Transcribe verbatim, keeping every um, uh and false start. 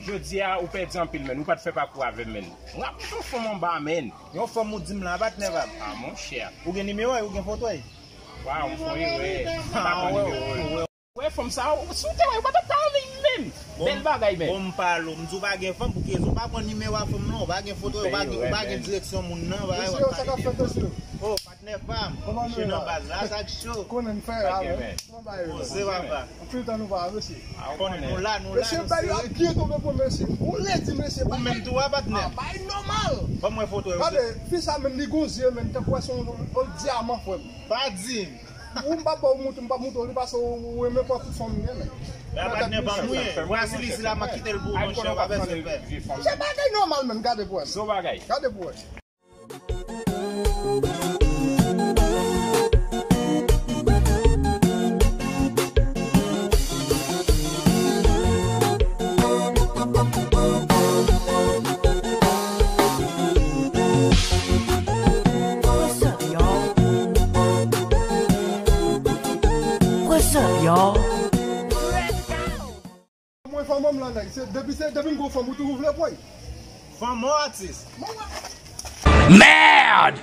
Jodi a, ou pèdi anpil, menn. Ou pa t fè pakou avè m, menn. M ap met yon fanm anba, menn. Yon fanm ou di m la, patnè pa m. Ah, monchè. Ou gen nimewo l, ou gen foto l? Waw, m fè yon erè. M pa konn nimewo l. Wè fanm sa, ou, si w te wè, ou pa t ap ka anvi menm. Bèl bagay, menn. Bon, m pale w, m di w pa gen fanm, pou ki rezon? Ou pa pran nimewo a fanm nan, ou pa gen foto, ou pa gen, ou pa gen direksyon moun nan, bagay. Mesye yo, sa k ap fèt, mesye? Oh, patnè pa m. Kòman nou ye la? Nan baz la, sa k cho. Konnen n fè a, menn. Kòman bagay yo? Poze, papa. Anpil tan nou pa wè, mesye. Konnen nou la, nou la, nou sere. Mesye, bèl yo ap byen tonbe pou mesye. Ou ledi, mesye. Ou menm tou a, patnè. Ah, bay nòmal. Ban m wè foto yo. Gade, fi sa menm, li gon zye, menm, tankou wè se yon, yon dyaman, frè m. Pa di m. Ou, m p ap ba w moute, m p ap moute w li, paske ou, ou renmen pran tout fanm, menn. La, patnè pa m, wi. Brasilis la, m ap kite l pou ou, monchè, pa bezwen pè. Se bagay nòmal, menn, gade pou wè. Gade pou wè. What's up, y'all? What's up, y'all? Mwen fanm m lan, nèg. Se, depi se, depi m gon fanm, ou toujou vle pran. Fanm ou atis. Merde!